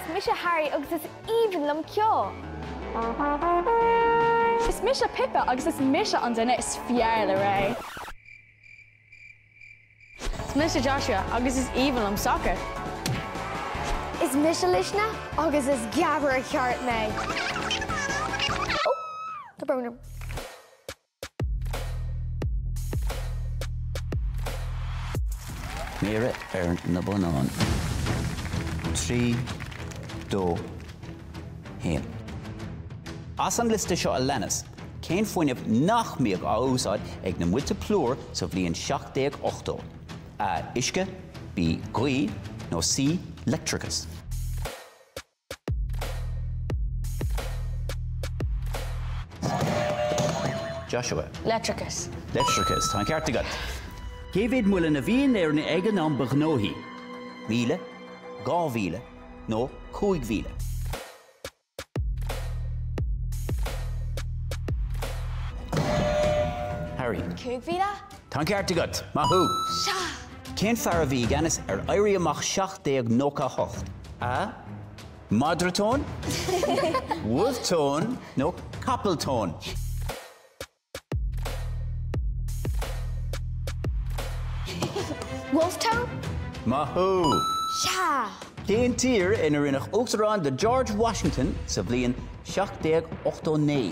Is mise Harry agus is aoibhinn liom ceol. Is mise Pippa agus is mise an duine is fearr le Ray. Is mise Joshua agus is aoibhinn liom sacar. Is mise Luisne agus is geabaire ceart mé. Ó, tá brón orm. Méara ar na bonnáin. 3, 2, 1. As an liosta seo a leanas, cén fuinneamh nach mbíodh á úsáid ag na muilte plúir sa bhliain 1780? A. Uisce, B. Gaoth, nó C. Leictreachas? Joshua. Leictreachas. Leictreachas. Tá an ceart agat. Cé mhéad muileann a bhí in Éirinn ag an am ba ghnóthaí? 1,000, 2,000 nó 5,000? Harry. 5,000? Tá an ceart agat. Maith thú. Sea! Cén fear a bhí i gceannas ar Éirí Amach 1798? A. Madra Tone, Wolfe Tone nó Capall Tone? Wolfe Tone? Maith thú! Sea! Cén tír ina rinneadh uachtarán de George Washington sa bhliain 1789?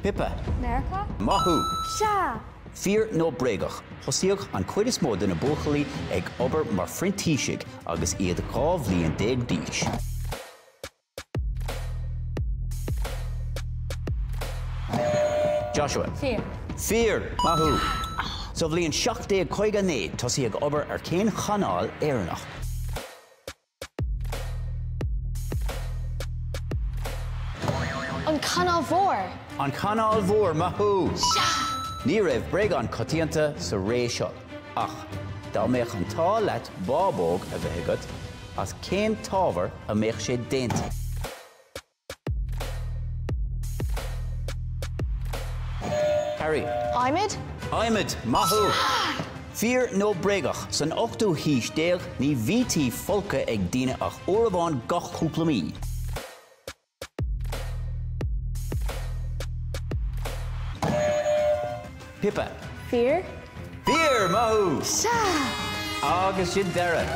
Pippa. Meiriceá? Maith thú! Sea! Fíor nó bréagach, thosaíodh an chuid is mó de na buachaillí ag obair mar phrintísigh agus iad 12 bhliain d'aois. Joshua. Fíor. Fíor! Maith thú! Sa bhliain 1759 tosaíodh obair ar cén chanáil Éireannach? An Chanáil Mhór! An Chanáil Mhór, maith thú! Sea! Ní raibh bréagáin coitianta sa ré seo, ach dá mbeadh an t-ádh leat bábóg a bheith agat, as cén t-ábhar a mbeadh sé déanta? Harry. Adhmad? Adhmad, maith thú! Fíor nó bréagach, san ochtú haois déag ní bhítí folctha ag daoine ach uair amháin gach cúpla mí. Pippa. Fíor. Fíor, maith thú! Sea! Agus sin deireadh.